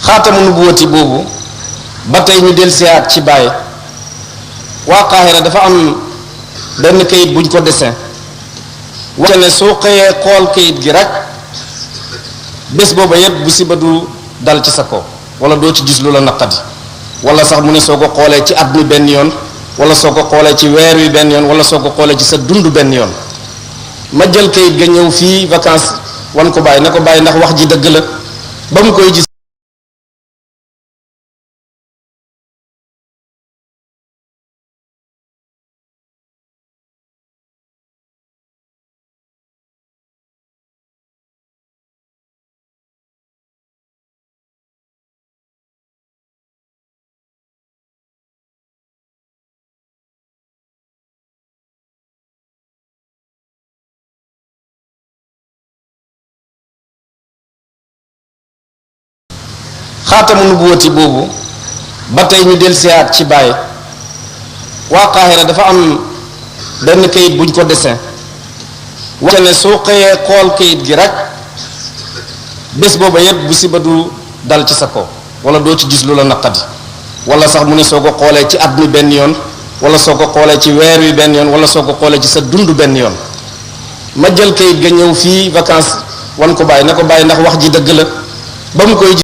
xaatamu nubuwati boobu ba tey ñu dellusiwaat ci Baye waa Qahira dafa am benn kayit buñ ko dessin wax ne soo xëyee xool kayit gi rek bés booba yépp bu siba du dal ci sa kaw wala doo ci gis lu la naqadi wala sax mu ne soo ko xoolee ci at mi benn yoon wala soo ko xoolee ci weer wi benn yoon wala soo ko xoolee ci sa dund benn yoon ma jël kayit ga ñëw fii vacances wan ko Baye ne ko Baye ndax wax ji dëgg la ba mu koy gis xaatamu nubuwati boobu ba tey ñu dellusiwaat ci Baye waa Qahira dafa am benn kayit buñ ko dessin wax ne soo xëyee xool kayit gi rek bés booba yépp bu siba du dal ci sa kaw wala doo ci gis lu la naqadi wala sax mu ne soo ko xoolee ci at mi benn yoon wala soo ko xoolee ci weer wi benn yoon wala soo ko xoolee ci sa dund benn yoon ma jël kayit ga ñëw fii vacances wan ko Baye ne ko Baye ndax wax ji dëgg la ba mu koy